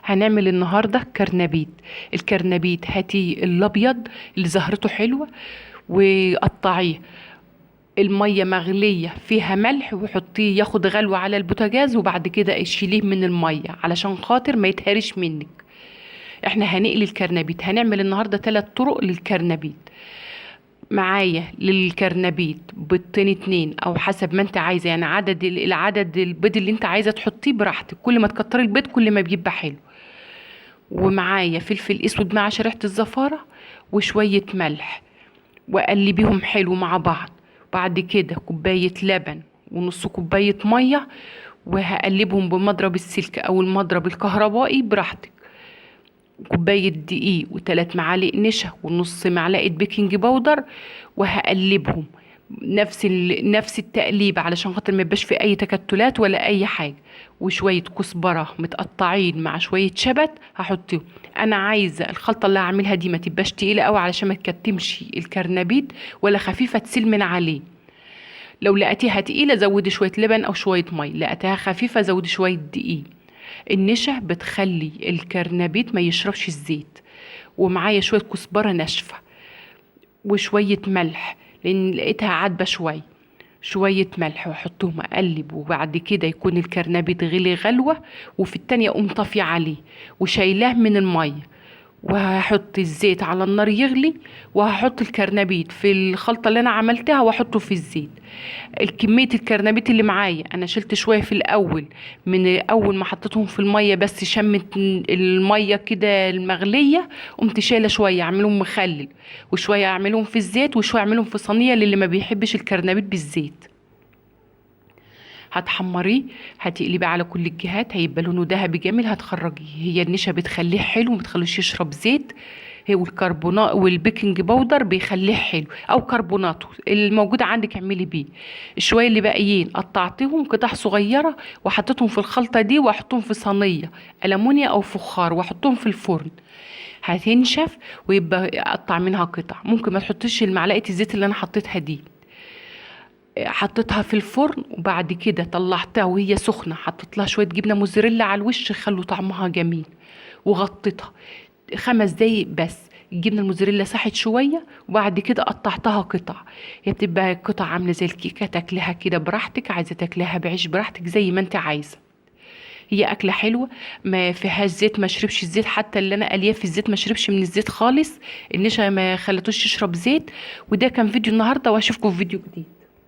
هنعمل النهارده كرنبيت. الكرنبيت هاتي الابيض اللي زهرته حلوة وقطعيه، المية مغليه فيها ملح، وحطيه ياخد غلوه على البوتاجاز، وبعد كده اشيليه من المية علشان خاطر ما يتهرش منك. احنا هنقلي الكرنبيت. هنعمل النهارده 3 طرق للكرنبيت. معايا للكرنبيت بيضتين 2 او حسب ما انت عايزه، يعني العدد البيض اللي انت عايزه تحطيه براحتك، كل ما تكتري البيض كل ما بيبقى حلو. ومعايا فلفل اسود مع شريحة الزفاره وشوية ملح، وقلبيهم حلو مع بعض. بعد كده كوباية لبن ونص كوباية مية، وهقلبهم بمضرب السلك او المضرب الكهربائي براحتك. كوباية دقيق و3 معالق نشا ونص معلقة baking powder، وهقلبهم نفس التقليب علشان خاطر ما يبقاش في اي تكتلات ولا اي حاجة. وشوية كزبرة متقطعين مع شوية شبت هحطهم. انا عايزة الخلطة اللي هعملها دي ما تبقاش تقيلة قوي علشان ما تكتمش الكرنبيت، ولا خفيفة تسيل من عليه. لو لقيتيها تقيلة زودي شوية لبن او شوية مي، لقيتها خفيفة زودي شوية دقيق. النشا بتخلي الكرنبيت ما يشربش الزيت. ومعايا شوية كزبرة ناشفة وشوية ملح لأن لقيتها عادبة شوية، شوية ملح واحطهم اقلب. وبعد كده يكون الكرنبيت غلي غلوة، وفي التانية اقوم طافية عليه وشايلاه من المية، وهحط الزيت على النار يغلي، وهحط الكرنبيت في الخلطة اللي انا عملتها واحطه في الزيت. الكمية الكرنبيت اللي معايا انا شلت شوية في الاول، من اول ما حطيتهم في المية بس شمت المية كده المغلية، قمت شايلة شوية اعملهم مخلل، وشوية اعملهم في الزيت، وشوية اعملهم في صينية للي ما بيحبش الكرنبيت بالزيت. هتحمريه، هتقلبيه على كل الجهات، هيبقى لونه ذهبي جميل، هتخرجيه. هي النشا بتخليه حلو وما بتخلوش يشرب زيت، هي والكربونات وال baking powder بيخليه حلو، او كربوناتو الموجود عندك اعملي بيه. الشويه اللي باقيين قطعتهم قطع صغيرة وحطيتهم في الخلطة دي، واحطهم في صينية ألمونيا او فخار واحطهم في الفرن، هتنشف ويبقى اقطع منها قطع. ممكن ما تحطيش المعلقة الزيت اللي انا حطيتها دي. حطيتها في الفرن وبعد كده طلعتها وهي سخنة، حطيت لها شوية جبنه موزاريلا على الوش خلوا طعمها جميل، وغطيتها 5 دقايق بس. الجبنة الموزاريلا ساحت شوية، وبعد كده قطعتها قطع. هي بتبقى قطع عامله زي الكيكه، تاكلها كده براحتك، عايزه تاكلها بعيش براحتك زي ما انت عايزه. هي اكله حلوة ما فيهاش زيت، ما شربش الزيت، حتى اللي انا قلياه في الزيت ما شربش من الزيت خالص، النشا ما خلتوش يشرب زيت. وده كان فيديو النهارده، واشوفكم في فيديو جديد.